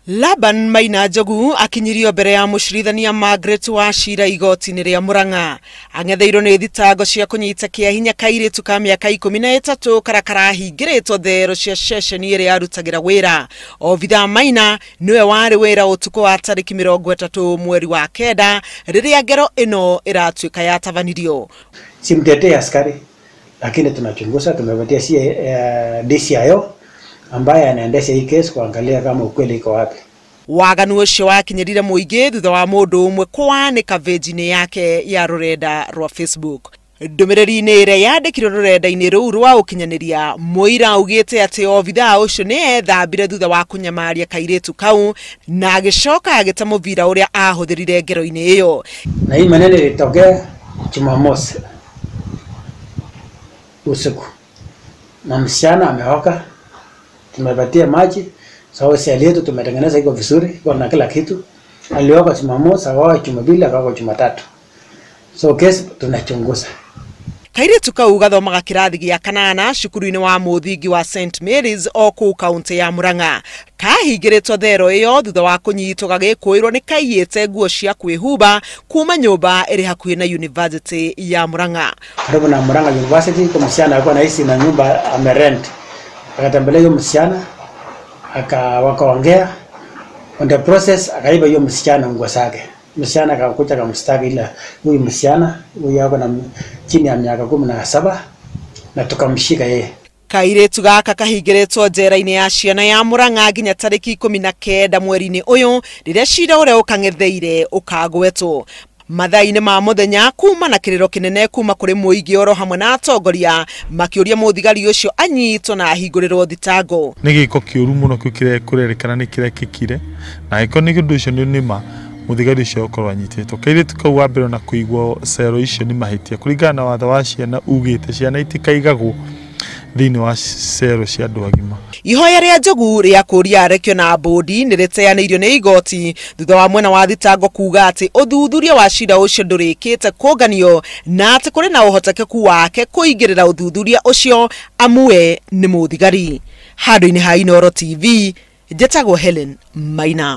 Laban Maina Njogu akinyirio mbere ya mũcirithania Margaret Wachira igoti-inĩ rĩa Murang'a. Ang'etheirwo nĩ thitango cia kũnyita kĩa hinya kairĩtu ka mĩaka 13 karĩa karahingĩrĩtwo thero cia ceceni ĩrĩa arutagĩra wĩra. Obithaa Maina nĩwe warĩ wĩra ũtukũ wa tarĩki 30 mweri wa 9 rĩrĩa ngero ĩno ĩratuĩka yatabanirio. Simtetee askari, lakini tunachunguza, tumepatia DCIO ambaye anaendesha hii case kuangalia kama ukweli iko wapi. Waganu ũcio wakinyĩrire mũingĩ thutha wa mũndũ ũmwe kwanĩka page-inĩ yake ya rũrenda rwa Facebook. Ndũmĩrĩri-inĩ ĩrĩa yandĩkirwo rũrenda-inĩ rũu rwa ũkinyanĩria, mũira augĩte atĩ obithaa ũcio nĩ ethambire thutha wa kũnyamaria kairĩtu kau na agĩcoka agĩte mũbira ũrĩa ahũthĩrire ngero-inĩ ĩyo. Na hii maneno ilitokea Jumamosi usiku na msichana ameoka, tumepatia maji sawa, seli yetu tumetengeneza iko vizuri, iko na kila kitu. Alioka Jumamosi, akaoka Jumapili, akaoka Jumatatu. So kesi tunachunguza. Kairĩtu kau gathomaga kĩrathi gĩa kanana cukuru-inĩ wa mũthingi wa St Mary's o kũu kaunti ya Murang'a. Kahingĩrĩtwo thero ĩyo thutha wa kũnyitwo gagĩkũĩrwo nĩ kaiyĩte nguo cia kwĩhumba kuma nyũmba ĩrĩ hakuhĩ na University ya Murang'a. Karibu na Murang'a University, kwa msichana alikuwa anaishi na nyumba amerent. Akatembelea hiyo msichana, wakaongea. On the process akaiba hiyo msichana nguo zake. Msichana akakuja akamshtaki, ila huyu msichana huyu ako na chini ya miaka 17 na tukamshika yeye. Kairĩtu gaka kahingĩrĩtwo njera-inĩ ya ciana ya Murang'a nginya tarĩki 19 mweri-inĩ ũyũ rĩrĩa cira ũrĩa ũkang'etheire ũkagwetwo. Mathaa-inĩ ma mũthenya kuma na kĩrĩro kĩnene kuma kũrĩ mũingĩ oro hamwe na atongoria makĩũria mũthigari ũcio anyitwo na ahingũrĩrwo thitango. Nĩ gĩko kĩũru mũno kĩu kĩrĩa kũrerĩkana nĩ kĩrekĩkire, na angĩkorwo nĩ ũndũ ũcio nĩ ma mũthigari ũcio okorwo anyitĩtwo. Kairĩtu kau wa mbere ona kũigwo cero icio nĩ mahĩtia kũringana na watho wa ciana ugĩte ciana itikaigagwo thĩinĩ wa cero cia andũ agima. Ihoya rĩa Njogu rĩa kũũria arekio na mbũndi nĩ rĩteanĩirio nĩ igoti thutha wa mwena wa thitango kuga atĩ ũthuthuria wa cira ũcio ndũrĩkĩte kũnganio na atĩ kũrĩ na ũhotekeku wake kũingĩrĩra ũthuthuria ũcio amue nĩ mũthigari. Handũ-inĩ ha Inooro TV, njĩtagwo Helen Maina.